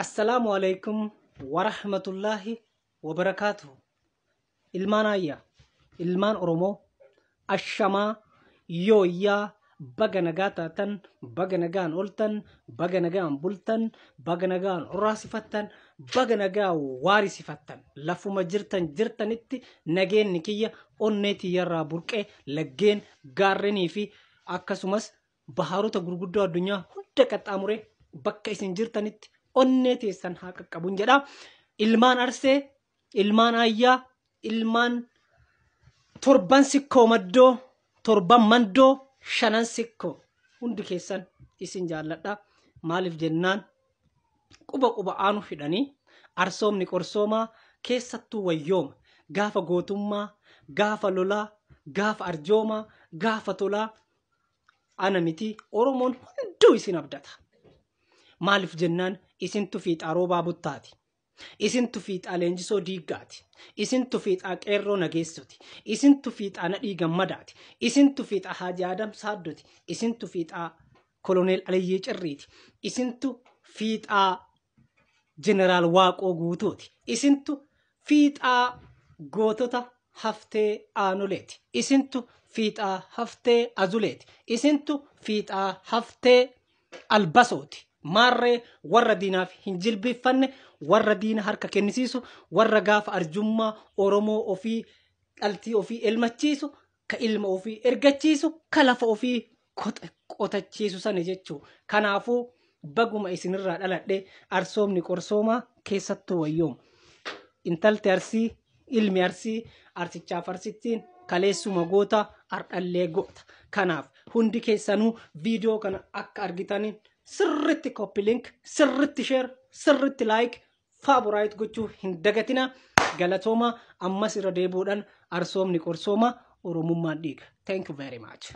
Assalaamu alaikum warahmatullaahi wabarakaatuhu. Ilmaan Aayyaa, ilmaan Oromoo, ashamaa, yooyyaa, baga nagaa taatan, baga nagaan oltan, baga nagaan bultan, baga nagaan horaasifattan, baga nagaa waarisifattan. Lafuma jirtan jirtanitti nageenni kiyya onnee tiyyarraa burqee laggeen, gaarrenii fi akkasumas bahaarota gurguddoo addunyaa hunda qaxxaamuree bakka isin jirtanitti onnee teessan haa qaqqabun jedha. Ilmaan Arsee, ilmaan Aayyaa, ilmaan torban sikkoo maddoo, torban mandoo, shanan sikkoo hundi keessan isin jaalladha. Maaliif jennaan quba quba aanu hidhanii arsoomni qorsoomaa keessattuu wayyooma. Gaafa gootummaa, gaafa lolaa, gaafa arjoomaa, gaafa tolaa ana miti Oromoon hunduu isin abdata. Maaliif jennaan isintu fiixaa roobaa buttaati. Isintu fiixaa leenjisoo diiggaati. Isintu fiixaa qeerroo nageessoti. Isintu fiixaa nadhii gammadaati. Isintu fiixaa Haaji Adam Saaddoti. Isintu fiixaa Koloneel Aliyyii Cirriiti. Isintu fiixaa Jeneraal Waaqoo Guutuuti. Isintu fiixaa gootota haftee aanoleeti. Isintu fiixaa haftee azuleeti. Isintu fiixaa haftee albasooti. Maarree warra diinaaf hin jilbiiffanne, warra diina harka kennisiisu, warra gaafa arjummaa Oromoo ofii dhaltii ofii elmachiisu, ka ilma ofii ergachiisu, ka lafa ofii qotachiisu sani jechuu. Kanaafuu baguma isinirraa dhaladhe arsoomni qorsoomaa keessattuu wayyooma. Intalti Arsii, ilmi Arsii, arsichaaf arsittiin kaleessuma goota, ardhallee goota. Kanaaf hundi keessanuu viidiyoo kana akka argitaniin sirritti copy link, sirritti share, sirritti like, favorite gochuu hin dagatina. Galatooma ammas irra deebi'uudhaan arsoomni qorsoomaa Oromummaan dhiiga. Thank you very much.